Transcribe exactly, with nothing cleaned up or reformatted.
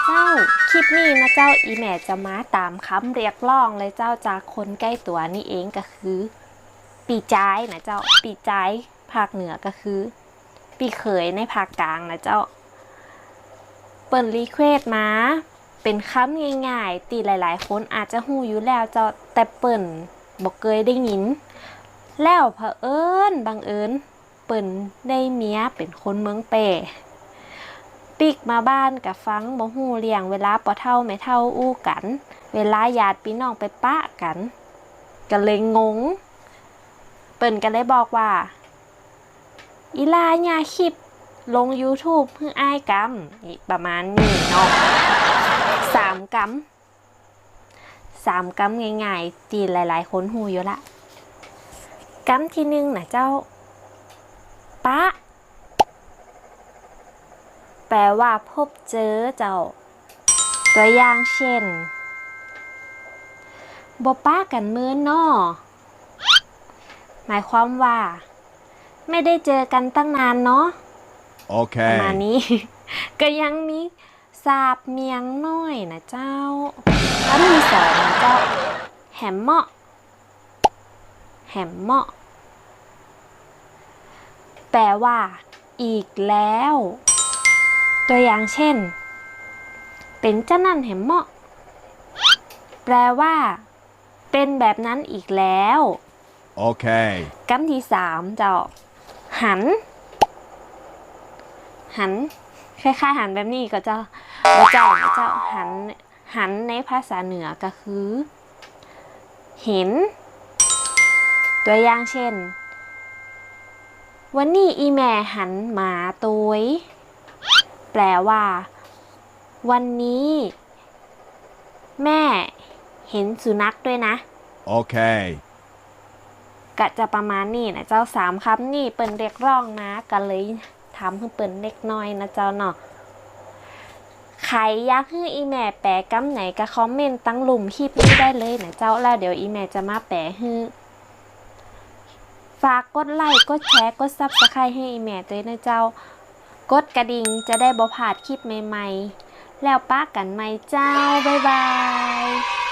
เจ้า คลิปนี้นะเจ้า อี่แม่จะมาตามกำเรียกร้องเลยเจ้า จากคนใก้ตั๋วนี่เอง ก็คือ ปี้จายนะเจ้า ปี้จายภาคเหนือก็คือ ปี้เขยในภาคกลางนะเจ้า เปิ้นรีเควสต์มา เป๋นกำง่ายๆ ตี้หลายๆ คนอาจจะฮู้อยู่แล้วเจ้า แต่เปิ้นบ่เกยได้ยิน แล้วเผอิญบังเอิญ เปิ้นได้เมียเป๋นคนเมืองแป้ ปิ๊กมาบ้านก็ฟังบ่ฮู้เรื่อง เวลาป้อเฒ่าแม่เฒ่าอู้กั๋น เวลาญาติปี้น้องไปปะกั๋น ก็เลยงง เปิ้นก็เลยบอกว่า อี่หล้าเยียะคลิปลงยูทูบหื้ออ้ายกำ นี่ประมาณนี้เนาะ สามกำ สามกำง่ายๆ ตี้หลายๆ คนฮู้อยู่ละ กำตี้นึ่งนะเจ้า ปะ แปลว่าพบเจอเจ้า ตั๋วอย่างเจ้น บ่ปะกั๋นเมินน้อ หมายความว่า ไม่ได้เจอกันตั้งนานเนาะ โอเค ประมาณนี้ ก็ยังมี สาบเมียงน้อยนะเจ้า กำตี้สองนะเจ้า แหมเมาะ แหมเมาะ แปลว่า อีกแล้ว ตั๋วอย่างเจ้น เป๋นจานั้นแหมเมาะ แปลว่า เป็นแบบนั้นอีกแล้ว โอเค กำตี้สามเจ้า หัน หัน คล้ายๆ หันแบบนี้ก่อเจ้า บ่เจ้า บ่เจ้า หัน หันในภาษาเหนือก็คือ เห็น ตั๋วอย่างเจ้น วันนี้อี่แม่หันหมาตวย แปลว่า วันนี้ แม่เห็นสุนัขด้วยนะ โอเค ก็จะประมาณนี้นะเจ้า สามกำนี้เปิ้นเรียกร้องมา ก็เลยทำหื้อเปิ้นเล็กน้อยนะเจ้าเนาะ ใผอยากหื้ออี่แม่แปลกำไหนก็คอมเมนต์ตังลุ่มคลิปนี้ได้เลยนะเจ้า แล้วเดี๋ยวอี่แม่จะมาแปลหื้อ ฝากกดไลก์ กดแชร์ กดซับสไครบ์หื้ออี่แม่ตวยนะเจ้า กดกระดิ่งจะได้บ่พลาดคลิปใหม่ๆ แล้วปะกั๋นใหม่เจ้า บ๊ายบาย